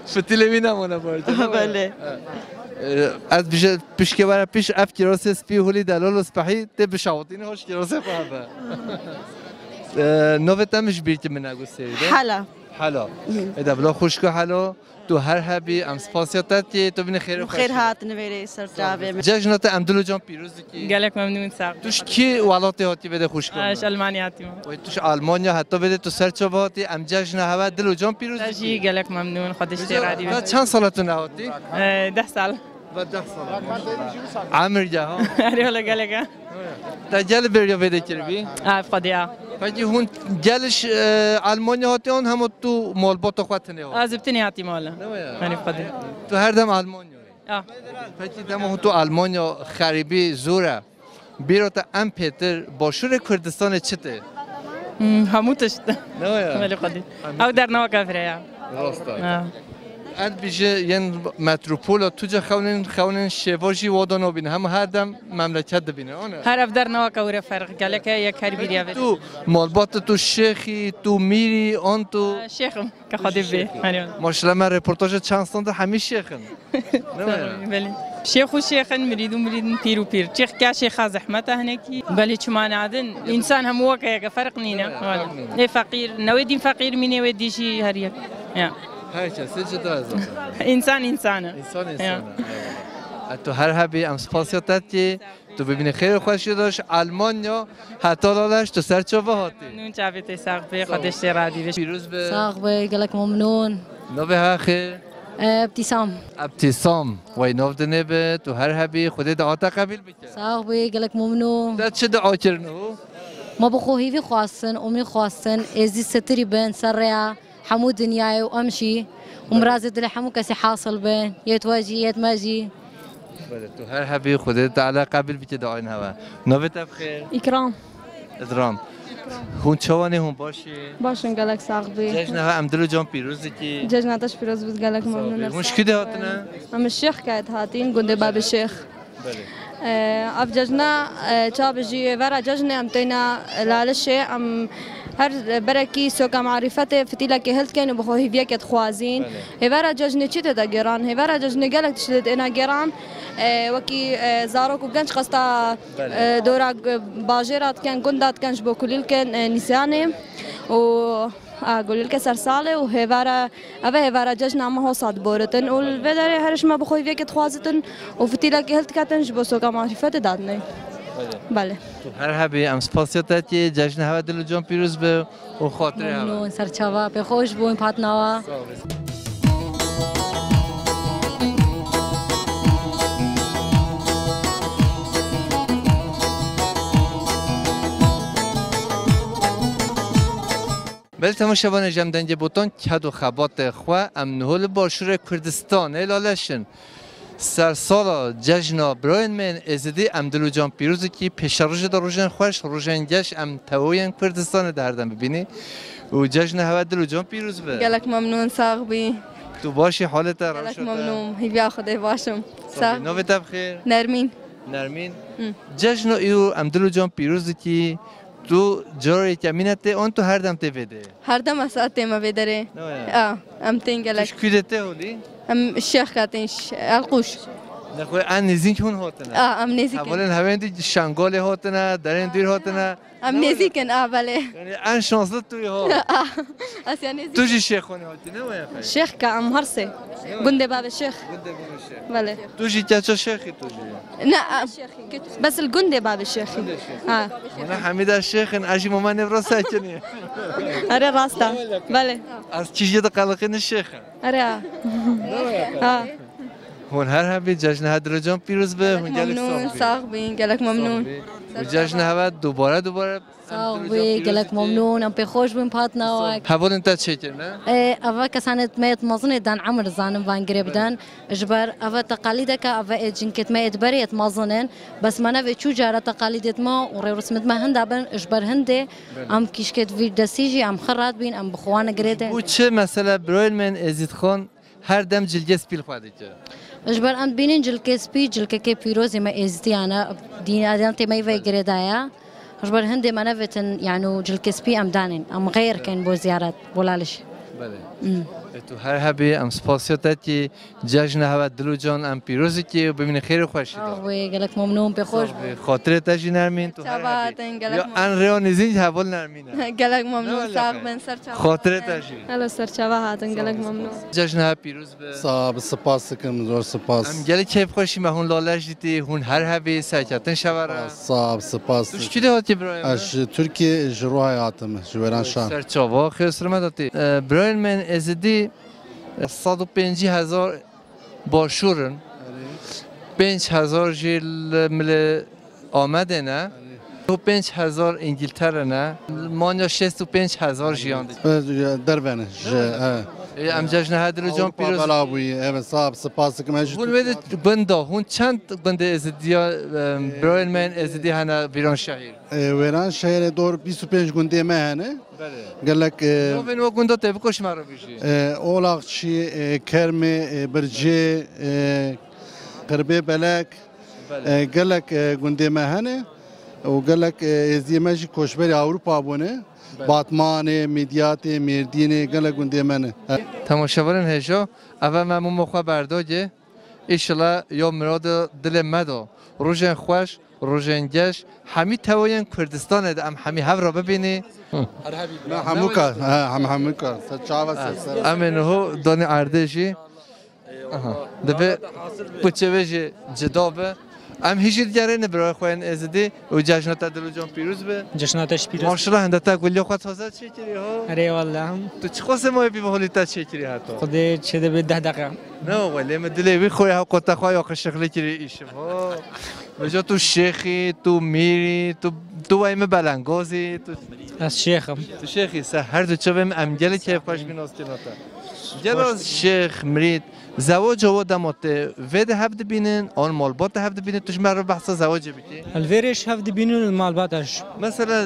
Fitilê wî nemane barca. Belê. Ee, ez bije pişke were piş ev kirasê spî hulî delal û spehî tê bişawitîne hoş kirasê xwe hebe. Ee, navê te min ji bîr ki min negusê. Hela. Hela. Ê de bila xwişka Helo, tu her hebî, em spasiya te dikê, tu bînî xêr û xweş. Xêr hatin vêrê ser çavê me. Cejna te em dil û can pîroz dikî. Gelek memnûn, sağ ol. Tu ji kî welatê hatî vê de xwişka me? Ez ji Almanya hatîme. Wey tu ji Almanya heta vê de tu ser çava hatî, em cejna hewe dil û can pîroz dikî. Ez jî gelek memnûn, Xwedê ji te razî be. Ve çend sala tu nehatî? Ee, deh sal. Ve deh sal. Emir ya ha. Erê wele gelek e. Te gel beriya vê de kiribî? Ev xwedê ya. Peki hûn gel ji, e, Almanya hatî an hema tu malbata xwe tine hatî? Ez bi tinê hatî mala. Ne ya? Erê xwedê. Tu her dem Almanya yî? Ya. Peki dema hûn tu Almanya xerîbî zor e. Bîra te em pêtir Başûrê Kurdistanê çi tê? Hmm, hemû tişt. Ne ya? Belê xwedî. Ew dernewek evre ya. Rast e. Ha. Em bijî yên metropola tu ce xewnên, xewnên şêva jî wada nabîne. Hema her dem memleket dibîne, ana? Her ev dernewek ewre ferq. Gelek e yek her bîriya vê. Tu malbat tu şêxî, tu mîrî, an tu? Şêxim. Ke Xwedê bê. Şêxî. Hani. Maşallah me reportaja çend stand hemî şêxin. Ne mi? Belê. Şêx û şêxin, mirîd û mirîdin, pîr û pîr. Çêx ke şêxa zehmet e hinekî. Belê çima nadin? Însan hemû weke yeke, ferq nîne. Evet, wala. Ferq nîne. Ê feqîr, ne wê dîn feqîr mîne, wê dî jî her yek. Ya. Her kesê cida zaten. Însan însan e. Însan însan e. Ya. Eyvallah. E, tu her hebî, em spasiya te dikî. Tu bibînî xêr û xweşî de ji Almanya heta laleş tu ser çava hatî. Nûn çavê te sax be, Xwedê ji te razî be. Pîroz be. Sax be, gelek memnûn. Navê ha xê? Ebtîsam. Ebtîsam. Wey nav dinê be, tu her hebî, Xwedê dua te qebîl bike. Sax be, gelek memnûn. Te çi dua kirin û? Ma bi xwe hîvî xwestin, umî xwestin, êzî sitirî bin, ser rêya. Hemû dinyayê û em jî û mirazê dilê hemû kesî hasil bin. Yê we jî, yê me jî. Belê, tu her hebî, Xwedê Teala qebîl bike duayên hewe. Navê te bi xêr? Îkram. Îkram. Hûn çawa ne, hûn baş î? Baş in, gelek sax bî. Cejna hewe em dil û can pîroz dikî. Cejna te jî pîroz bît, gelek memnûn. Hûn ji kî de hatine? Em ji Şêxkayê de hatîn, gundê Babê Şêx. Belê. Ev cejna, e, çabi jî vera cejnê em têne Lalişê, em her berekî soka marîfetê fitîlekê hildikin û bi xwe hîviyekê dixwazîn. Belê. Hêvera cejnê çi tê de gêran? Hêvera cejnê gelek tişt têne gêran. E, wekî, e, zarok û genç qesta, Belê. e, dora, e, bajêra dikin, gunda dikin ji bo kulîlkên, e, nîsyanê û, a, kulîlkê sersalê û hêvera, ev e hêvera cejna me hosa diboritin û li vê derê her ji me bi xwe hîviyekê dixwazitin û fitîlekê hildiketin ji bo soka marîfetê dadinê. Belê. Belê. Tu her hebî, em spasiya te dikî, cejna hewe dil û can pîroz be û xatirê hewe. Memnûn, serçava, pê xweş bûn, hatnawa. Sağ ol. Belê temaşevanê, ji em dengê botan ked û xebatê xwe, em niho li başûrê Kurdistanê Laleş in. Sersala cejna birayên me yên Êzidî em dil û can pîroz dikî. Pêşerojê de rojên xweş, rojên geş em tewoyên Kurdistanê de her dem bibînî. Û cejna hewe dil û can pîroz be. Gelek memnûn, sax bî. Tu baş î, halê te, Gelek rewşa te? Memnûn, hîviya Xwedê baş im. Sax Sax bî. Navê te bi xêr? Nermîn. Nermîn. Hı. Cejna îro em dil û can pîroz dikî. Tu cara yekemîn e tê an tu her dem tê vê derê? Her dem ez tême vê derê. Ne waya? A, em tên gelek. Tu ji kû de tê holî? Em Şêxka tên, ş-, Elqûş. Nexwe en nêzîk hûn hatine? A, em nêzîk in. Hevalên hevên dî Şengalê hatine, derên dûr hatine. Em Ne waya? Nêzîk in, a, belê. Yani en şanslı tu yî ha. A, ez ya nêzîk Tu in. Jî Şêxanê hatî, ne waya xey? Şêxka em her sê. Ne waya? Gundê Bavê Şêx. Gundê Bavê Şêx. Belê. Tu jî keça Şêxî tu jî? Ne, a, Bes li gundê Bavê Şêxî. Gundê Şêxî. Ha. Mona hemî de Şêx in, ez jî mama nêvra sekinî. Erê rast e. Belê. Ez kîjê de qeleqî ne Şêx e. Erê ha. Ha. Hûn her hebî, cejna hewe dil û can pîroz be, hûn gelek Memnûn, sax bî. Sax bîn, gelek memnûn. Sax bî. Û cejna hewe dubare dubare Sax bî, gelek memnûn. Em pê xweş bûn, bi hatnawa. Hevalên te çêkirine? E, eva kesanê me yê mezin ê dan emir zanin van girê bidan. Ji ber eva teqalîdeke, eva ê cinkêt me ê diberê yê mezin in. Bes me nevê çû cara teqalîdêt me û rêwrûsmêt me hinda bin ji ber hindê. Belê. Em kîşkêt vî destî jî em xwe rat bîn, em bi xwe wan girê de. Ji bo çi mesela birayên me yên Êzîdxan her dem cilkê spî li xwe dike? Ji ber em dibînin cilkê spî, cilkekê pîrozê me êzdiyan e, dîn-, adetê me yê vê girê de ye. Ji ber hindê me nevêtin, yani, û cilkê spî em danên. Em xêr kin bo ziyaret, bo Laliş. Belê. Hmm. E, tu her hebî, em spasiya te dikî, cejna hewe dil û can em pîroz dikî û bimînin xêr û xweşî de. Sax bî, gelek memnûn, pê xweş bû. Sax bî. Xatirê te jî nermîn, tu her hebî. Çawa hatin, gelek memnûn. Ya en rêya nêzîn ji heval nermîn e. Gelek memnûn, sax bin, ser çava. Xatirê te jî. Helo, ser çava hatin, gelek memnûn. Cejna hewe pîroz be. Sax be, spas dikim, zor spas. Em gelek keyfxweş in me hûn Laleş dîtî, hûn her hebî, serketin şeva re. Sax be, spas dikim. Tu ji kî de hatî birayê min? Ez ji Tirkiyê, ji Rihayê hatim, ji Wêranşehir. Ser çava, xêr sirme datî. E, birayên me yên Êzidî, e, sed û pêncî hezar başûr in. Erê. Pênc hezar jî li milê Amedê ne. Erê. Û pênc hezar Îngiltere ne. Manya şêst û pênc hezar jiyan dike. Evet, derve ne. Ji, evet. Ê, em cejna hewe dil û can pîroz. Ewropa bela bûyî. Evet, sax be, spas dikim. Ez ji Hûn wê de Tirkiye gunda, hûn çend gundê Êzidiya, em, birayên me yên Êzidî hene Vîranşehîr? E, Wêranşehîrê dor bîst û pênc gundê me hene. Belê. Gelek, e, Navên we gunda te biko ji me re bijî. E, Olakçî, e, Kermê, e, Bircê, e, Qirbê Belek, Belê. E, gelek, e, gundê me hene û gelek, e, êziyê me jî koçberî Ewropa bûne. Belê. Batmanê, Midyatê, Mêrdînê, gelek gundê me ne. E. Temaşevanên hêja, eve me mûma xwe berdagê. Îşillah ya mirada dilê me da. Rojên xweş, rojên geş, hemî tewoyên Kurdistanê de em hemî hev re bibînî. Me hemûka, he, em hemûka. Ser çava ser, ser. Em ê niho danî erdê jî. Aha. Divê kuçê wê jî cida be. Em hîjî digerîne birayê xwe yên Êzidî û cejna te dil û can pîroz be. Cejna te jî pîroz. Maşallah, hinde te guliya xwe taze çêkirî ha. Erê wallah. Tu çiqasê mayî bî holî te çêkirî heta? Xwedê çêdibe deh deqe. Ne welê, min dilê wî xwe ya qota xwe ya qişixlî kirî îşiv ha. Vêca tu şêxî, tu mîrî, tu, tu wey min belengozî, tu Ez şêx im. Tu şêxî, se her du çavê min, em gelek keyfxweş bîn naskirina te. Gela şêx, mirîd, zewaca we dema tê vê de hev dibînin, an malbat de hev dibînin, tu ji me re behsa zewacê bikî? Li vê rê ji hev dibînin û li malbata jî. Mesela,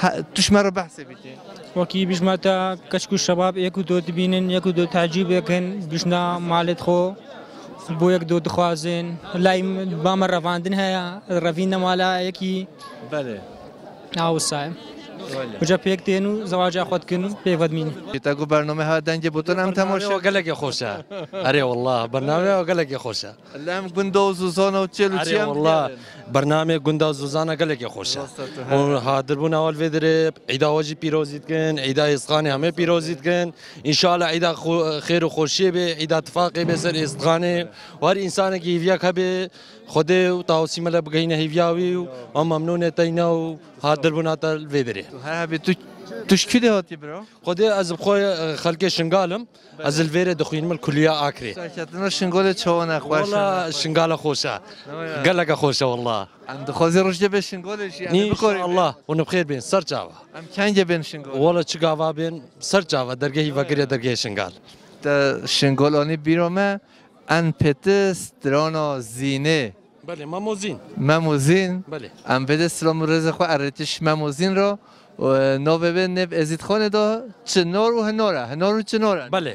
he-, tu ji me re behsê bikî? Wekî bijma te keçik û şebab yek û do dibînin, yek û do tecîb dikin, bijna malê xwe. Bo yek do dixwazin, lay ba me revandin heye, revîn nemala yekî. Belê. Awisa ye. Belê. Uca pêk tên û zewaca xwe dikin û pêk ve dimînin. Te ku bername ha dengê botan em Bername temaşe. O gelekê xweş e. Erê wallah, bername o gelekê xweş e. Lem gunda û zozana û çêl û Erê çiyam wallah, digerin. Bername gunda û zozana gelekê xweş e. Rast e tu, he. Û hadirbûna ewil vê dirê, îda we jî pîrozî dikin, îda Êzixanê hemê pîrozî dikin. Înşallah îda xwe-, xêr û xweşiyê bê, îda tifaqê bê ser Êzixanê. Her însanekî hîviyek hebe, Xwedê û Tawusî Mele bigehîne hîviya wî û em memnûnê teyna û hadirbûna te li vê dirê. Tu her hebî tu, tu ji kî de hatî bira? Xwedê ez bi xwe, e, xelkê Şingal im. Ez li vê rê dixwînim li Kuliya Akrê. Serketina Şingalê çawa ne xweş e? Wala Şingala xweş e. Geleke xweş e wala. Em dixwazî roj de be Şingalê jî, em ê bikorî be. Înşallah. Hûn bi xêr bên, ser çava. Em kengê bên Şingal? Wala çi gava bên, ser çava, dergehî vekiriye dergehê Şingal. Te Şingal anî bîra me, en pêti strana Zînê. Belê, Memo Zîn. Memo Zîn. Belê. Em vê de silam û rêzê xwe erêtiş Memo Zîn re. Û, e, navê wê nêv Êzîdxanê de Çinar û Hinar e. Hinar û Çinar e. Belê.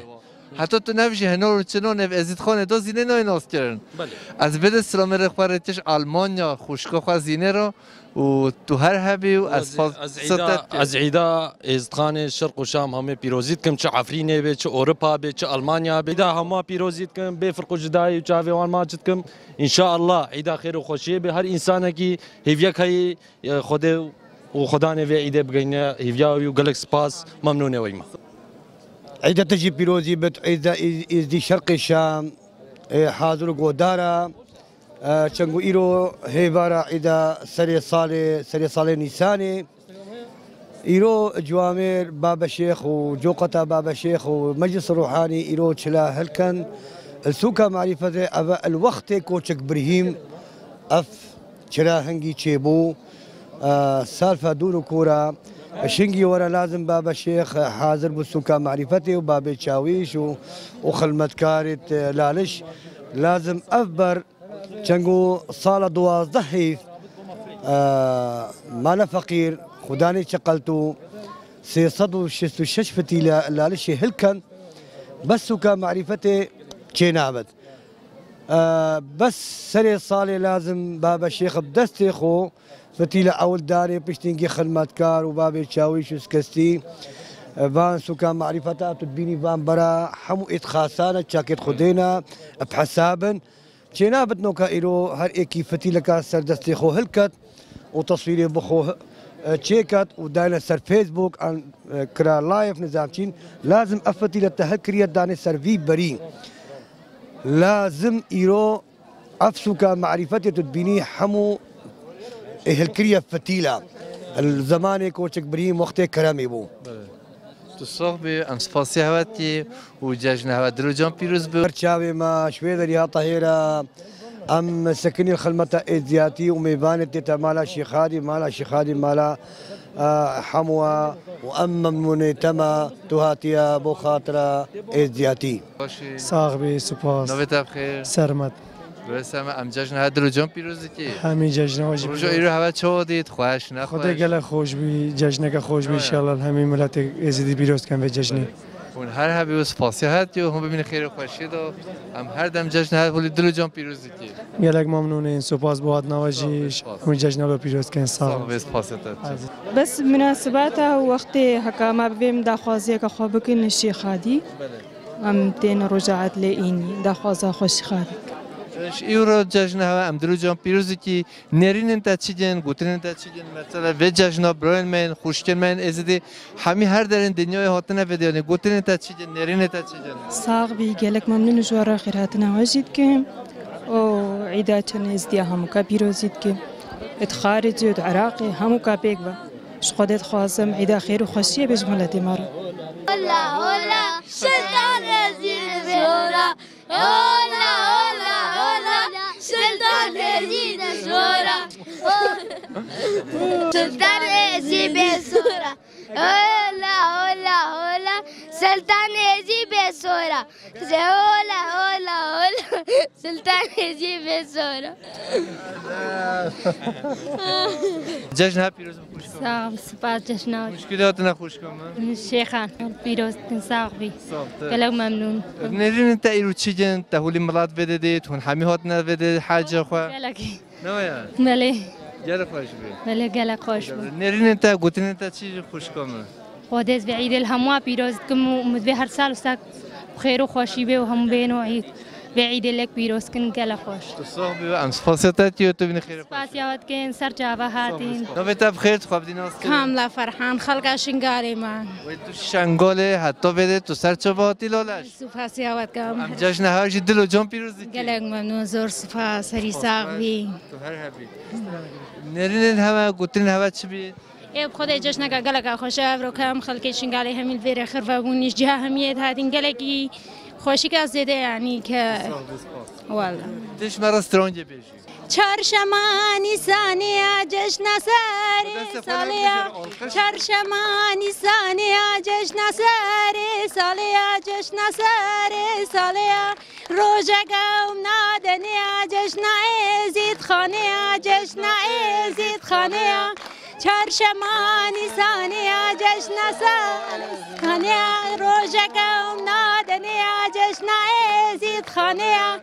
Heta tu nevijî Hinar û Çinar nêv Êzîdxanê de Zînê nayê nas kirin. Belê. Ez vê de silamê rê xwe rêtiş Almanya, xwişka xwe Zînê re û tu her hebî û ez Wazî, faz ez sete îda, dikim. Ez îda Êzîdxanê Şerq û Şam hemê pîrozî dikim, çi Efrînê be, çi Ewropa be, çi Almanya be. Îda hema pîrozî dikim, bê firq û cudayî û çavê wan maç dikim. Înşallah îda xêr û xweşiyê be. Her însanekî hêviyek heyî, e, Xwedê û Xwedanê vê îdê bigeyne hîviya wî û gelek spas, memnûnê wî me. Îda te jî pîrozî bit, îda Îz-, Îzdî Şerqê Şam, e, hazir û godar e. E, çengo îro hêvara îda serê salê, serê salê Nîsanê. Îro ciwamêr Babeşêx û coqeta Babeşêx û Meclis Ruhanî îro çila hilken. Li sûka Marîfetê ev e li wextê Koçik Birhîm ev çira hingî çêbû. E, salfa dûr û kûra. Şingî were lazim Babeşêx hazir bû sûka Marîfetê û Babê Çawîş û, û xilmetkarê Laliş. Lazim ev ber Çengo sala duwazdeh heyv, e, mala feqîr, xudanê çiqelto, sê sed û şêst û şeş fitîle lalişê hilken, bes sûka marîfetê çênabit. E, bes serê salê lazim Babe Şêx bi destê xwe fitîle ewil danê piştîngî xilmetkar û babê çawîş û skestî, e, van sûka marîfeta tu dibînî van bera hemû êt xasane çakêt xwedêne, bi hesabin. Çênabit noka îro her êkî fitîleka ser destê xwe hilket û teswîrê bi xwe, e, çêket û dayne ser Facebook an, e, kira live nizam çîn. Lazim ev fitîle te hilkiriye danê ser vî berî. Lazim îro ev sûka marîfetê tu dibînî hemû ê hilkiriye fitîla. Li zemanê Koçik Birîm wextê keremê bû. Tu sax bî, em spasî hewe dikî û cejna hewe dil û can pîroz be. Ser çavê me ji wê derî hate hêra, em sekinî xilmeta êzdiyatî û mêvanê tête mala Şêxadî, mala Şêxadî, mala, e, hemû e û em memnûnê te me tu hatiye bo xatira êzdiyatî. Sax bî, spas. Navê te bi xêr? Sermet. Wê Sermet, em cejna hewe dil û can pîroz dikî. Hemî cejna we jî pîroz. Roja îro hewe çawa dît? Xweş, nexweş? Xwedê gelek xweş bî, cejneke xweş bî, ya, ya, înşallah hemî miletê Êzidî pîroz ken vê cejnê. Hûn her hebî û spasiya hatiye û hûn bimînin xêr û xweşiyê de. Em her dem cejna hewe holî dil û can pîroz dikî. Gelek memnûn in, spas bo hatina we jî. Spas, spas. Hûn cejna we pîroz ken, sağ olun. Sağ ol, spasiya te. Bes minasebata wextê heka me bivêm daxwaziyeke xwe bikin Şêxadî. Belê. Em tên roja edlê înî, daxwaza xwe Şêxadî. Ji îro cejna hewe em dil û can pîroz dikî, nêrînên te çi gên, gotinên te çi gên, mesela vê cejna birayên me yên, xwişkên me yên Êzidî, hemî her derên dinyayê hatine vê diyanê, gotinên te çi gên, nêrînê te çi gên? Sax bî, gelek memnûn ji we re xêrhatina we jî dikim. Û îda çend Êzidiya hemûka pîrozî dikim. Êt xaricê û êt Iraqê hemûka pêk be. Ji Xwedê dixwazim îda xêr û xweşiyê bê ji miletê me re. Hola, hola, Sultan Êzîd jora. Hola, hola, hola, Sultan Êzîd jora. Sultan Êzîd bê sora. Hola, hola, hola, Sultan Êzî bê sora. Ze ola, ola, ola. Sultan Êzî bê sora. Cejn ha pîroz bi xwişko. Sağ ol, spas cejna. Xwişkî de hatine xwişko min. Şêxan, pîroz dikin, sağ bî. Sağ ol. Gelek memnûn. Nêrînên te îro çi gin? Te holî milat vê de dît, hûn hemî hatine vê de hecê xwe. Gelekî. Ne ya? Belê. Gelek xweş bî. Belê, gelek xweş bû. Nêrînên te, gotinên te çi ji xwişka min? Xwedê ez vê îdê li hemû pîroz dikim û umid vê her sal wisa xêr û xweşî bê û hemû bêno îd. Vê îdê lek pîroz kin, gelek xweş. Tu sax bî, em spasiya te dikin, tu bînî xêr û xweş. Spasiya we dikin, ser çava hatîn. Navê te bi xêr, tu xwe bidî nas kirin. Kamla Ferhan, xelka Şingalê me. Wê tu Şengalê, heta vê de tu ser çava hatî laleş. Spasiya we dikim. Em cejna her jî dil û can pîroz dikin. Gelek memnûn, zor spas, serî sax bî. Tu her hebî. Nêrînên hewe, gotinên hewe çi bî? Ê, bi Xwedê cejneke geleka xweş e, evroke em xelkê Şingalê hemî li vê rê xirve bûn, nîşciha hemiyê dihatin gelekî xweşîka zêde, yanî ke. Sağ ol, spas. Wala. Tê ji me re strongê bêjî. Çarşema Nîsanê ya cejna serê salê ya. Çarşema Nîsanê ya cejna serê salê ya, cejna serê salê ya. Rojek ew nadenê ya, cejna Êzîdxanê ya, cejna Êzîdxanê ya. Çarşema Nîsanê ya, cejna Êzîdxanê ya. Rojek ew nadenê ya, cejna Êzîdxanê ya.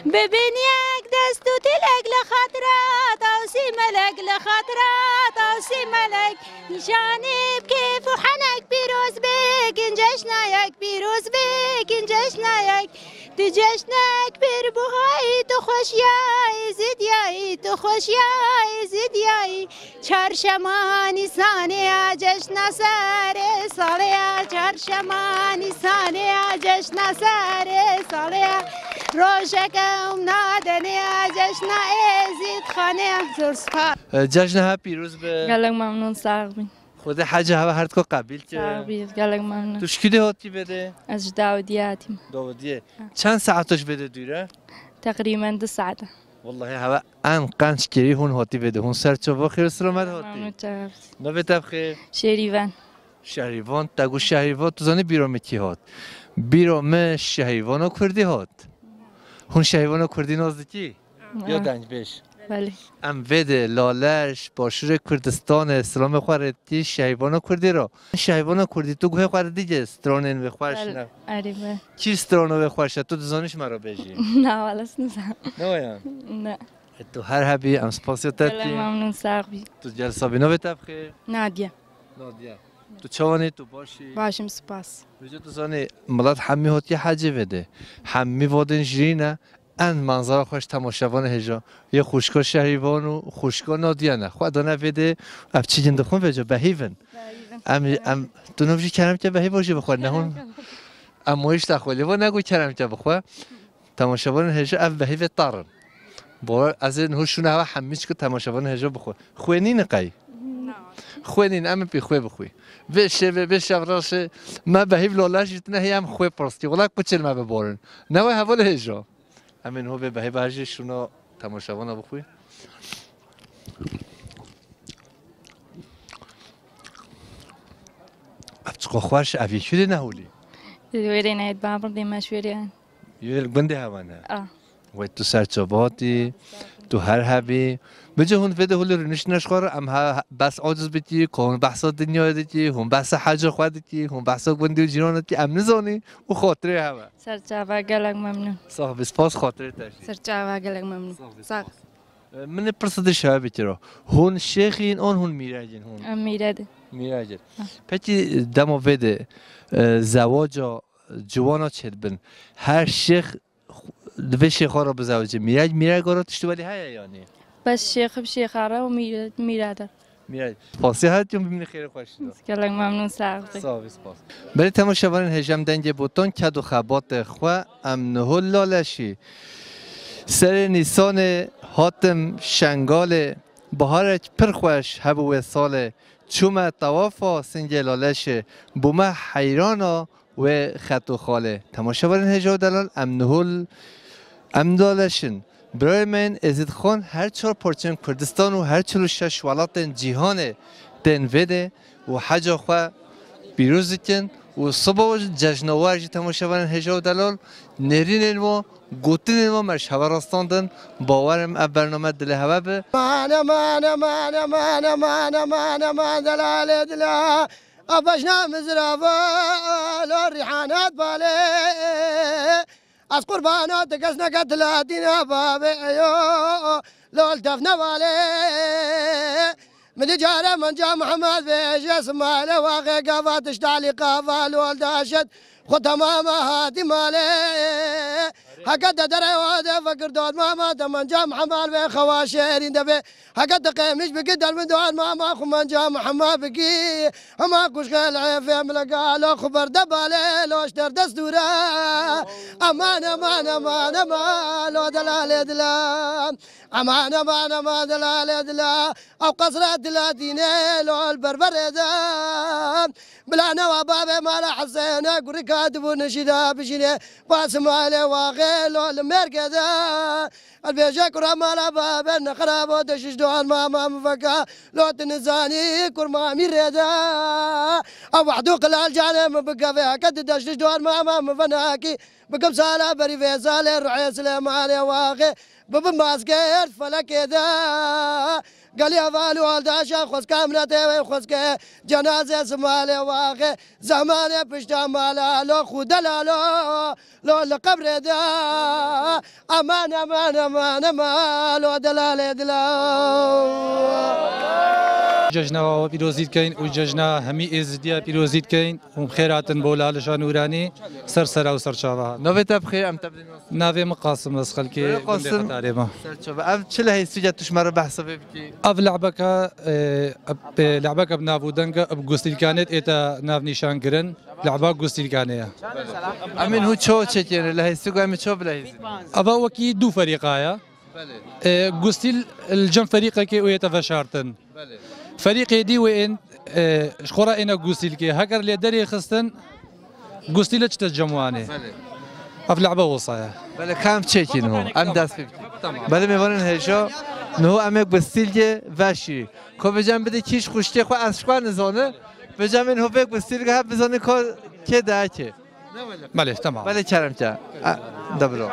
Bibin yek dest û tilek li xatira tawsî, melek li xatira tawsî, melek. Nîşanî bi kêf û henek pîroz bikin, cejna yek pîroz bikin, cejna yek. Tu cejnek pir buhayî, tu xweşiyayî, zidiyayî, tu xweşiyayî, zidiyayî. Çarşema Nîsanê ya, cejna serê salê ya, çarşema Nîsanê ya, cejna serê salê ya. Rojek ew nadenê ya, cejna Êzîdxanê ya. Zor spas. E, cejna ha pîroz be. Gelek memnûn, sax bin. Xwedê hecê hewe her dika qebîl ke. Sax bî, gelek memnun. Tu ji kî dê hatî vê de? Ez ji Dawidiyê hatîm. Dawidiyê. Ha. Çend saet ji vê de dûr e? Teqrîben du saet e. Wallahî hewe en qenc kerî hûn hatî vê de. Hûn ser çava xêr û selamet hatî. Memnun çav. Navê te bi xêr? Şerîvan. Şehrîvan, te got Şehrîvan, tu zanî bîra min kî hat? Bîra min Şehrîvana Kurdî hat. Hûn Şehrîvana Kurdî nas dikî? Ya dengbêj. Belê. Em vê de Laleş, Başûrê Kurdistanê, silamê xwe rê dikî Şehîvana Kurdî re. Şehîvana Kurdî, tu guhê xwe re digê stranên wê xweş ne? Erê be. Kî strano wê xweş e? Tu dizanî ji me re bêjî? Na, wala ez nizanim. Ne waya? Ne. E, tu her hebî, em spasiya te dikî. Gelek memnun, sax bî. Tu gelek sax bî. Navê te bi xêr? Nadiye. Nadiye. Tu çawan î, tu baş î? Baş im, spas. Vêca tu zanî, milet hemî hatiye hecê vê de. Hemî vadên jî ne. En manzara xweş temaşevanê hêja. Yê xwişka Şehrîvan û xwişka Nadiye ne. Xwe dane vê de ev çi gin dixwin vêca behîv in. Behîv in. Em, em, tu nav jî kerem ke behîva jî bixwe, ne hûn? Kerem ke bixwe. Em wê işte xwe lê va nego kerem ke bixwe. Temaşevanên hêja ev behîvê tar in. Bo ez ê niho şûna hewa hemî çik temaşevanên hêja bixwe. Xwênî ne qey? Na. Xwênî ne, em ê pê xwê bixwî. Vê şevê, vê şevreşê me behîv Laleş jî tine heye em xwê pirs kî. Wela kuçên me biborin. Ne wê hevalê hêja. Em ê niho vê behîva jî şûna temaşevana bixwî. Ev çiqa xweş, ev yekî de ne holî. Wêrê neyet babir dê me şûrê. Yê li gundê hewa ne. A. Wey tu ser çava hatî, tu her hebî. Bêca hûn vê de holê rûniştine ji xwe re, em ha bes aciz bikî, ku hûn behsa dinyayê dikî, hûn behsa heca xwe dikî, hûn behsa gundî û cîran dikî, em nizanî û xatirê hewe. Ser çava, gelek memnun. Sax bî, spas xatirê te jî. Ser çava, gelek memnun. Sax bî, spas. Sax. E, min ê pirsa di şewe bikira. Hûn şêxîn an hûn mîregîn hûn? Em mîreg in. Mîreg in. Ha. Pekî dema vê de, e, zewaca ciwana çêdibin, her şêx xu-, divê şêxa re bizewicê. Mîreg, mîrega re tiştî welî heye yanî? Bes şêx bi şêxa re û mîre-, mîreg de. Mîreg. Spasiya her tim bimîne xêrê xweş de. Gelek memnun, sax bî. Sax bî, spas. Belê temaşevanên hêja em dengê botan ked û xebatê xwe em niho Laleşî. Serê Nîsanê hatim Şengalê. Biharek pir xweş hebû wê salê. Çûme tewafa singê Laleşê. Bûme heyrana wê xet û xalê. Temaşevanên hêja û delal, em niho l-, em Laleş in. Birayê me yên Êzîdxan her çar parçeyên Kurdistan û her çil û şeş welatên cîhanê tên vê de û heca xwe pîroz dikin Û sibo cejna war jî temaşevanên hêja û delal nêrînên wan, gotinên wan me ji hewe rastandin. Bawer im ev bername dilê hewe bi. Mane, mane, mane, mane, mane, mane, mane, delalê dila. A bejna mizrava, lo rîhanat balê. Ez qurbana te kes neke dilatîna bavê eyo, lol defne valê. Min di care min ca Mihemed vêje simale waxê gava tiştalî qava lol daşet. Xwe temama hatî malê. Heke te dere wade vekir dod mama te min ca Mihemed vê xewa şêrîn debê. Heke te qêmiş bikî dermin dod mama xwe min ca Mihemed bikî. Hema kuşxel efê milekalo xu berde bale loşter destûre. Eman, eman, eman, eman, lo delalê dila. Eman, eman, eman, delalê dila. Ew qesra dila dîne lo li berberê de. Bila newa bavê mala Hesêne gurika dibû nişîda bijîne. Basimalê waxê lo li mêrgê de. Elbêje kura mala babe nexirabo de şiş dohan mama min veka. Lo tu nizanî kur mamî rêde. Ew wehdo qilal canê min bigeve heke tu de şiş dohan mama min venakî. Bikim sala berî vê salê ruhê Silêmanê waxê. Bibi masker felekê de. Gelî heval û aldaşa xwezka min e tê wê xwezke. Cenazê simalê waxê. Zehmanê pişta mala lo xu delalo. Lo li qebrê de. Eman, eman, eman, eman, lo delalê dila. Cejna we pîrozî dikeyn û cejna hemî Êzidiya pîrozî dikeyn û bi xêr hatin bo Lalişa Nûranî, ser sera û ser çava hat. Navê te bi xêr, em te bidin. Navê min Qasim e, ez xelkê Qasim. Gundê Xetarê me. Ser çava. Ev çi lehê stûdya tu ji me re behsa vê bikî? Ev le'beka, e, ev, e, le'beka bi nav û deng e, bi gustîlkanê êta nav nîşan kirin. Le'ba gustîlkanê ye. Em ên hû ço çekên, li hêstik em ê ço bilehîzin? Eva wekî du ferîqa ye. Belê. E, gustîl li cem ferîqekê û yê te veşartin. Belê. Ferîqê dî wê ên, e, ji xwe re êne gustîlkê. Heger lê derê xistin, gustîle çi te cem wan ê. Belê. Ev le'be wisa ye. Belê, kam çekîn ho. Em dest pê bikin. Tamam. Belê, mêvanên hêja, niho em ê gustîlkê veşî. Ko vêca min bide kî ji xwişkê xwe ez ji xwe nizane. Vêca min ho vê gustîlkê hep bizane ko kê dayakê. Belê, tamam. Belê, kerem ke. A, de biro.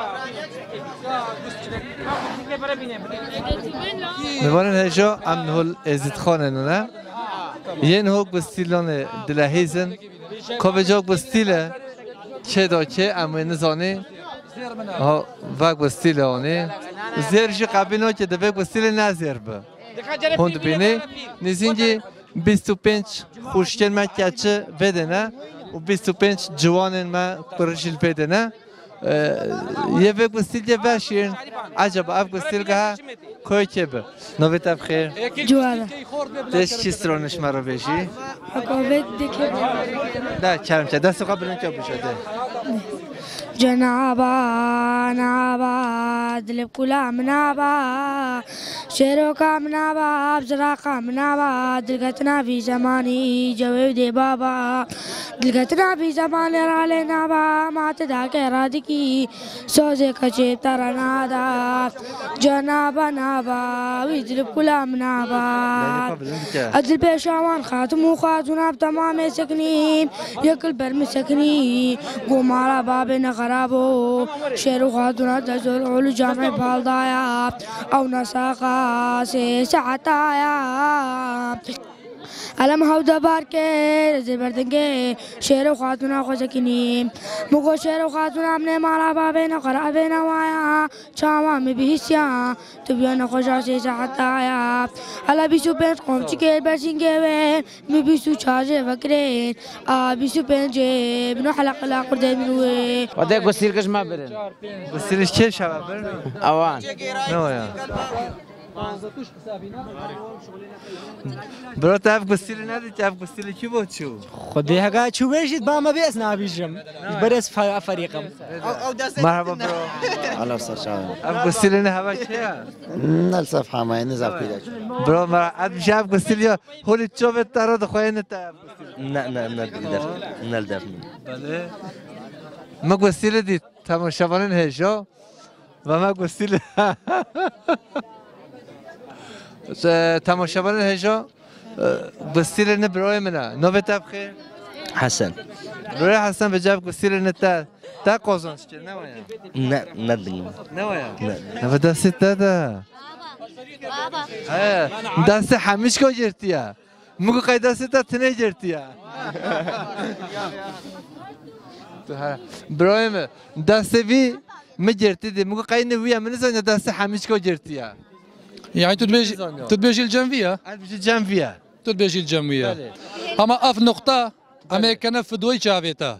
Mêvanên hêja, em niho li Êzîdxanê ne. Yên ho gustîlanê dilehîzin. Ko vêca gustîle kê da kê em wê nizane. Ha, ve gustîle anê. Zêr jî qebîl nake, divê gustîlê ne zêr bi. Hûn dibînî, nêzîkî bîst û pênc xwişkên me keçi vê de ne û bîst û pênc ciwanên me kurê jî li vê de ne. Ee, yê vê gustîlkê veşîn, ecaba ev gustîlke ha koyê kê bi? Navê te bi xêr? Ciwan e. Te ji kî stranê ji me re bêjî? Heko vê dikê. De, kerem ke, destê xwe bilind ke bişo, de. Cenaba, naba, dilê kula min aba. Şêroka min aba, bi ziraqa min aba, dilketina vî zemanî, cewê dê baba. Dilketina vî zemanê ralê naba, ma ti dake radikî, sozê keçê bi te re nada. Cenaba naba, wî dil bi kula min aba. Ez dil pêşa wan xatim û xatûna bi temamê sekinîm, yek li ber min sekinî, go mala babê ne xerabo. Şêr û xatûna te zor ol û camê baldaya. Ew nesaxa sê saetaya. Elem hewde bar kir, ez ê berdengê şêr û xatûna xwe sekinîm. Min got şêr û xatûna min ê mala babê ne xerabê ne waya. Çawa min bihîstiya, tu biya nexweşa sê saetaya. Hela bîst û pênc qomçikê bersîngê wê, min bîst û çar jê vekirên. A bîst û pêncê, min û heleqela qurdê min wê. Wate gusîl kij me birin. Gusîl kê şeva bir? Awan. Ne o ya? Bro, te ev gustîlê nedîtî, ev gustîlê kî bo çû? Xwedê hega çû bê jî ba me bê ez nabîjim. Ji ber ez fe-, ferîqim. Merhaba bro. Ala ser çawa. Ev gustîlê ne heva kê ye? Ne li sefha me ye, ne zaf pî de. Bro, me ev ji ev gustîlê ya holî çovê te re dixweyê ne te ev gustîlê. Ne, ne, ne li def. Ne li def. Belê. Me gustîlê dît, temaşevanên hêja. Ve me gustîlê. Te-, temaşevanên hêja, e, gustîlê ne birayê min e. Navê te bi xêr? Hesen. Birayê Hesen, vêca ev gusîlê ne te, te qazanç kir, ne waya? Ne, ne dingim. Ne waya? Ne. Ev destê te de. He, destê Hemîşko girtiye. Min got qey destê te tune girtiye. He, birayê min, destê vî min girtî dî. Min got qey ne wî ye, min nizaniye destê Hemîşko girtiye. Yani tu dibêjî, tu dibêjî li cem vî ye? Ez dibêjim cem vî ye. Tu dibêjî li cem wî ye. Belê. Ama ev nuqta, em ê kene fidoyî çavê te.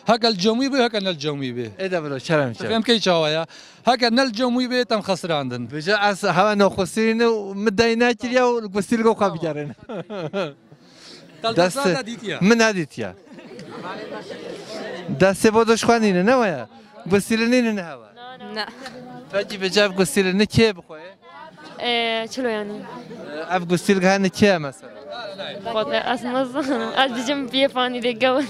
Heke li cem wî bê, heke ne li cem wî bê. Ê de biro, kerem, kerem. Fêm key çawa ya? Heke ne li cem wî bê, tem xesirandin. Vêca ez hewa noxosîrî ne û min dey nekiriye û gusîlgo xwe bigerin. Destê min nedîtiye. Destê bo doş xwe nîne, ne waya? Gusîlê nîne ne hewa? Ne. Pekî vêca ev gusîlê ne kê bi xwe ye? Ee, çilo yani. Ee, ev gusîlga hene kê ye mesela? Xwede, ez nazanim. Ez dibêjim biyê fanî de gewr.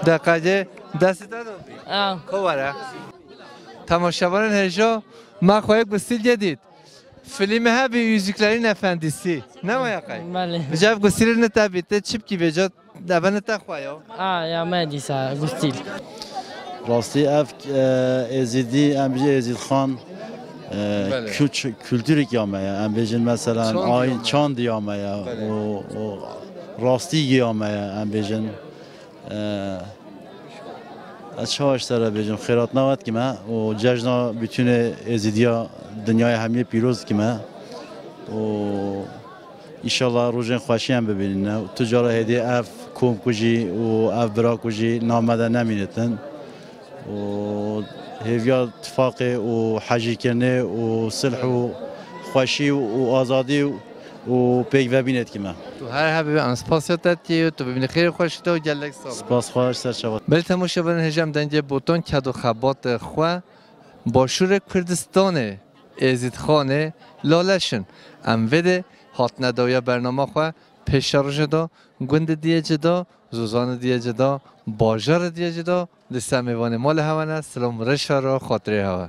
Deqacê destê te de bî. Aa. Ko were. Temaşevanên hêja, me xwe yek gusîlgê dît. Filmê hebî Yüzüklerin Efendisi. Ne waya qey? Belê. Vêca ev gusîlê ne te bî, te çi bikî vêca, eve ne te xwe ya? Aa, ya me dîsa gusîl. Rastî ev, e, Êzidî, em bêjin Êzîd Xan, e, Belê. Kul-, kulturîk ya me ya. Em bêjin mesela Çand ya ayin me. Çand ya me ya. Belê. O, o rastî ya me ya, em bêjin. Ee, ez çawa ji te re bêjim, xêratna we dikime û cejna bütünê Êzidiya dinyayê hemiyê pîroz dikime û înşallah rojên xweşî em bibînîne û tu cara hêdî ev komkujî û ev birakujî nav me de nemînitin û hêviya tifaqê û hejîkirinê û silh û xweşî û azadî û pêkvebînê dikime. Tu her hebî, em spasiya te dikî, tu bibînî xêrê xweşî de û gelek sax. Spas xwe, ser çava. Belê temaşevanên hêja, em dengê Botan ked û xebatê xwe Başûrê Kurdistanê Êzîdxanê Laleş in. Em vê de hatine dawiya bernama xwe pêşerojê de gundê diyê cida, zozanê diyê cida, bajarê diyê cida, li ser mêvanê malê hewa ne, silam û rêşa re xatirê hewa.